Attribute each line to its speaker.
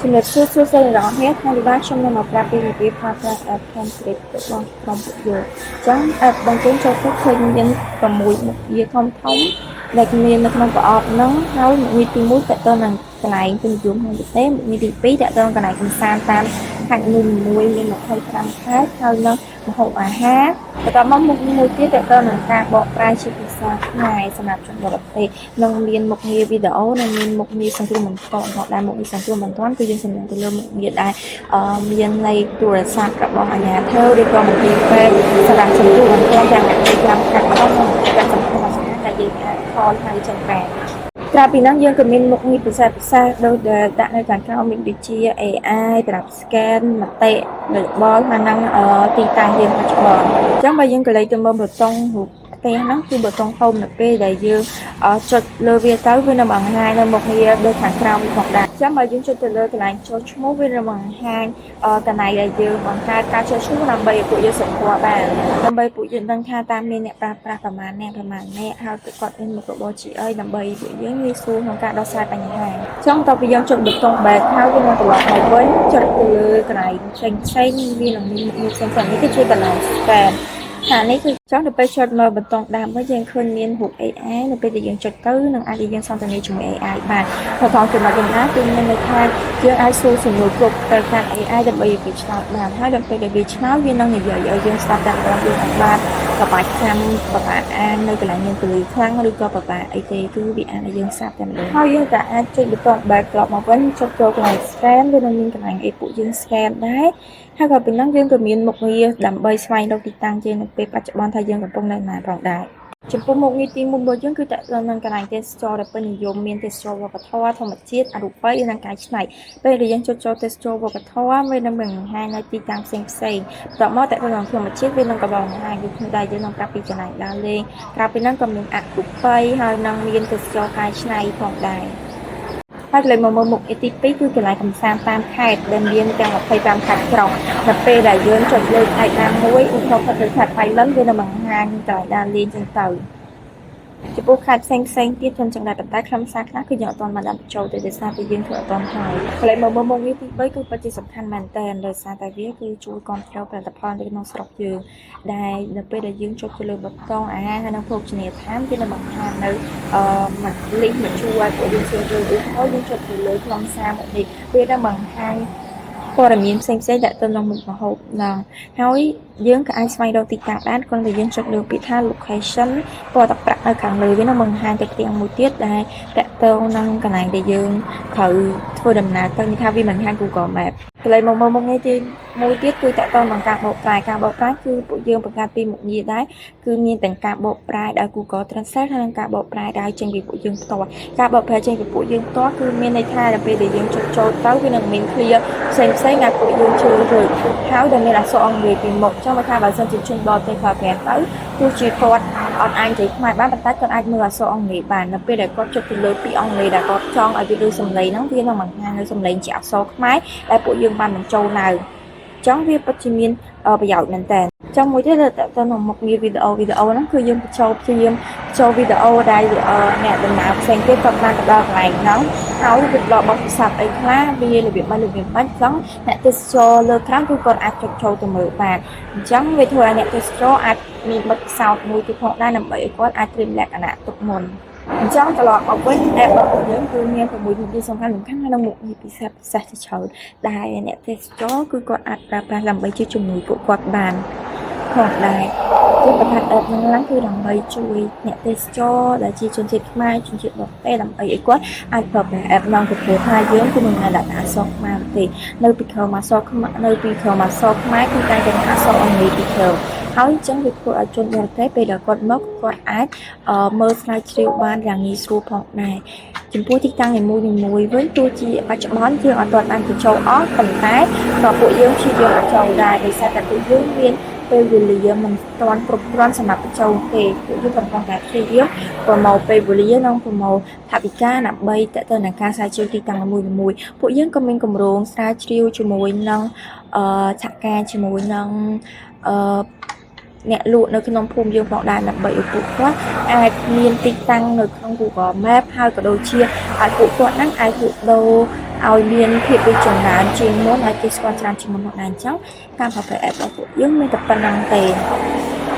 Speaker 1: ជំរាបសួរសួស្តីអ្នកទាំងអស់គ្នាថ្ងៃនេះបាទខ្ញុំនឹងមកប្រាប់ពីរបៀបប្រើប្រាស់ app Cantrip របស់ក្រុមពួកយើងអញ្ចឹង app របស់យើងចូលទៅឃើញមាន6មុខងារធំធំដែលមាននៅក្នុងប្រអប់ហ្នឹងហើយមុខងារទី1តើតើនឹងកន្លែងពេញនិយមក្នុងប្រទេសមុខងារទី2តើតើនឹងកន្លែងកម្សាន្តតាមខេត្តនីមួយៗមាន25ខេត្តហើយនឹងម្ហូបអាហារបន្ទាប់មកមុខងារមួយទៀតតើតើនឹងការបកប្រែជាភាសាខ្មែរសម្រាប់ជនបរទេសនិងមានមុខងារវីដេអូនិងមានមុខងារសង្គ្រោះបន្ទាន់ផងដែរមុខងារសង្គ្រោះបន្ទាន់គឺយើងសំដៅទៅលើមុខងារដែលមានលេខទូរស័ព្ទរបស់អាជ្ញាធរឬក៏មន្ទីរពេទ្យសម្រាប់សង្គ្រោះបន្ទាន់ទាំង25ខេត្តផងនិងពាក់សំខាន់សំខាន់ដែលយើងអាច call ហៅចឹងបានក្រៅពីហ្នឹងយើងក៏មានមុខងារពិសេសពិសេសដូចដែលដាក់នៅខាងក្រោមមានដូចជា AI ប្រាប់ scan មតិយោបល់ហើយនឹងទីតាំងយើងបច្ចុប្បន្នអញ្ចឹងបើយើងក៏លេចទៅមើលប៊ូតុងរូបផ្ទះហ្នឹងគឺប៊ូតុង home នៅពេលដែលយើងចុចលើវាទៅវានឹងបង្ហាញនៅមុខងារដូចខាងក្រោមនេះផងដែរអញ្ចឹងបើយើងចុចទៅលើកន្លែងចុះឈ្មោះវានឹងបង្ហាញកន្លែងដែលយើងបង្កើតការចុះឈ្មោះដើម្បីឲ្យពួកយើងសម្គាល់បានដើម្បីពួកយើងដឹងថាតាមមានអ្នកប្រើប្រាស់ប្រមាណអ្នកប្រមាណអ្នកហើយពួកគាត់មានមុខរបរជាអីដើម្បីពួកយើងងាយស្រួលក្នុងការដោះស្រាយបញ្ហាអញ្ចឹងតទៅពីយើងចុចប៊ូតុង back ហើយវានឹងត្រឡប់មកវិញចុចទៅលើកន្លែងផ្សេងផ្សេងវានឹងមានមុខងារផ្សេងៗនេះគឺជាកន្លែង scan ហានេះគឺចង់ទៅពេលចុចមើលប៊ូតុងដើមវិញយើងឃើញមានរូប AI នៅពេលដែលយើងចុចទៅនឹងអាចឲ្យយើងសន្ទនាជាមួយ AI បានហើយផងចំណុចនេះណាគឺមានន័យថាយើងអាចសួរសំណួរគ្រប់ទៅកាន់ AI ដើម្បីឲ្យវាឆ្លើយបានហើយដល់ពេលដែលវាឆ្លើយវានឹងនិយាយឲ្យយើងស្ដាប់តាមដងយើងអាចបានពិបាកចាំពិបាកអាននៅកន្លែងមានពន្លឺខ្លាំងឬក៏ពិបាកអីទេគឺវាអានឲ្យយើងស្ដាប់តែម្ដងហើយយើងក៏អាចចុចប៊ូតុង back ត្រឡប់មកវិញចុចចូលកន្លែង scan វានឹងមានកន្លែងអីពួកយើង scan ដែរហើយក៏ពីហ្នឹងយើងក៏មានមុខងារដើម្បីស្វែងរកទីតាំងយើងនៅពេលបច្ចុប្បន្នថាយើងកំពុងនៅណាផងដែរ ចំពោះមុខងារទី1របស់យើងគឺតើតើនឹងកន្លែងទេសចរដែលពេញនិយមមានទេសចរវប្បធម៌ធម្មជាតិអរូបីនិងកែច្នៃពេលដែលយើងចូលចូលទេសចរវប្បធម៌វានឹងបង្ហាញនៅទីតាំងផ្សេងផ្សេងបន្ទាប់មកតើតើនឹងធម្មជាតិវានឹងក៏បង្ហាញដូចគ្នាដែរយើងនឹងប្រាប់ពីកន្លែងដើរលេងក្រៅពីហ្នឹងក៏មានអរូបីហើយនឹងមានទេសចរកែច្នៃផងដែរហើយកន្លែងមកមើលមុខងារទី2គឺកន្លែងកម្សាន្តតាមខេត្តដែលមានទាំង25ខេត្តក្រុងនៅពេលដែលយើងចុចលើខេត្តណាមួយឧទាហរណ៍ទៅខេត្តបៃលិនវានឹងបង្ហាញកន្លែងដើរលេងចឹងទៅចំពោះខេត្តផ្សេងផ្សេងទៀតខ្ញុំចង់ដែរប៉ុន្តែខ្លឹមសារខ្លះគឺយើងអត់ទាន់បានដាក់បញ្ចូលទេដោយសារតែយើងធ្វើអត់ទាន់ហើយកន្លែងមកមើលមុខងារទី3គឺពិតជាសំខាន់មែនតើដោយសារតែវាគឺជួយគ្រប់គ្រងផលិតផលនៅក្នុងស្រុកយើងដែលនៅពេលដែលយើងចុចទៅលើប៊ូតុងអាហារហើយនិងភោជនីយដ្ឋានវានឹងបង្ហាញនៅមួយលីងមួយជួរឲ្យពួកយើងស្រួលយល់ឧទាហរណ៍យើងចុចទៅលើខ្លឹមសារមួយនេះវានឹងបង្ហាញព័ត៌មានផ្សេងៗដែលទៅនឹងមុខម្ហូបហ្នឹងហើយយើងក៏អាចស្វែងរកទីតាំងបានគ្រាន់តែយើងចុចលើពាក្យថា location ពណ៌ទឹកប្រាក់នៅខាងលើវានឹងបង្ហាញទៅផ្ទាំងមួយទៀតដែលតាក់ទងនឹងកន្លែងដែលយើងត្រូវធ្វើដំណើរទៅនេះថាវាមិនបង្ហាញ Google Map កន្លែងមកមើលមុខងារទីមួយទៀតគឺតាក់ទងនឹងការបកប្រែការបកប្រែគឺពួកយើងបង្កើតពីមុខងារដែរគឺមានទាំងការបកប្រែដោយ Google Translate ហើយនិងការបកប្រែដោយចេញពីពួកយើងផ្ទាល់ការបកប្រែចេញពីពួកយើងផ្ទាល់គឺមានន័យថាដល់ពេលដែលយើងចុចចូលទៅវានឹងមាន clear ផ្សេងផ្សេងដែលពួកយើងជ្រើសរើសហើយដែលមានអក្សរអង់គ្លេសពីមុខចង់មកថាបើសិនជាជនបរទេសប្រើប្រាស់ទៅទោះជាគាត់អត់អាចនិយាយខ្មែរបានប៉ុន្តែគាត់អាចមើលអក្សរអង់គ្លេសបាននៅពេលដែលគាត់ចុចទៅលើពាក្យអង់គ្លេសដែលគាត់ចង់ឲ្យវាឮសំឡេងហ្នឹងវានឹងបង្ហាញនៅសំឡេងជាអក្សរខ្មែរដែលពួកយើងបានបញ្ចូលឡើងចឹងវាពិតជាមានប្រយោជន៍មែនតើចឹងមួយទៀតទៅទៅនឹងមុខងារវីដេអូវីដេអូហ្នឹងគឺយើងបញ្ចូលព្យាយាមបញ្ចូលវីដេអូដែលអ្នកដំណើរផ្សេងទៀតគាត់បានទៅដល់កន្លែងហ្នឹងហើយវាផ្ដល់បទពិសោធន៍អីខ្លះវារបៀបម៉េចរបៀបម៉េចចឹងអ្នកទេសចរលើក្រោយគឺគាត់អាចចុចចូលទៅមើលបានអញ្ចឹងវាធ្វើឲ្យអ្នកទេសចរអាចមានបទពិសោធន៍មួយទៀតផងដែរដើម្បីឲ្យគាត់អាចត្រៀមលក្ខណៈទុកមុនអញ្ចឹងត្រឡប់មកវិញ app របស់យើងគឺមាន6មុខងារសំខាន់សំខាន់ហើយនិងមុខងារពិសេសពិសេសជាច្រើនដែលអ្នកទេសចរគឺគាត់អាចប្រើប្រាស់ដើម្បីជាជំនួយពួកគាត់បានផងដែរគឺបង្កើត app ហ្នឹងឡើងគឺដើម្បីជួយអ្នកទេសចរដែលជាជនជាតិខ្មែរជនជាតិបរទេសដើម្បីឲ្យគាត់អាចប្រើប្រាស់ app ហ្នឹងពីព្រោះថាយើងគឺមិនមែនដាក់អក្សរខ្មែរទេនៅពីក្រោមអក្សរខ្មែរនៅពីក្រោមអក្សរខ្មែរគឺតែតែអក្សរអង់គ្លេសពីក្រោមហើយអញ្ចឹងវាធ្វើឲ្យជនបរទេសពេលដែលគាត់មកគាត់អាចមើលស្រាវជ្រាវបានយ៉ាងងាយស្រួលផងដែរចំពោះទីតាំងនីមួយៗវិញទោះជាបច្ចុប្បន្នយើងអត់ទាន់បានបញ្ចូលអស់ប៉ុន្តែក៏ពួកយើងព្យាយាមបញ្ចូលដែរដោយសារតែពួកយើងមានពេលវេលាមិនទាន់គ្រប់គ្រាន់សម្រាប់បញ្ចូលទេពួកយើងកំពុងតែព្យាយាមប្រមូលពេលវេលានិងប្រមូលថវិកាដើម្បីតទៅនឹងការស្រាវជ្រាវទីតាំងនីមួយៗពួកយើងក៏មានគម្រោងស្រាវជ្រាវជាមួយនឹងសហការជាមួយនឹងអឺអ្នកលក់នៅក្នុងភូមិយើងផងដែរដើម្បីឲ្យពួកគាត់អាចមានទីតាំងនៅក្នុង Google Map ហើយក៏ដូចជាឲ្យពួកគាត់ហ្នឹងអាចលក់ដូរ ឲ្យមានភាពរីកចម្រើនជាងមុនឲ្យគេស្គាល់ច្រើនជាងមុនមកដែរអញ្ចឹងការប្រើប្រាស់ app របស់ពួកយើងមានតែប៉ុណ្្នឹងទេ។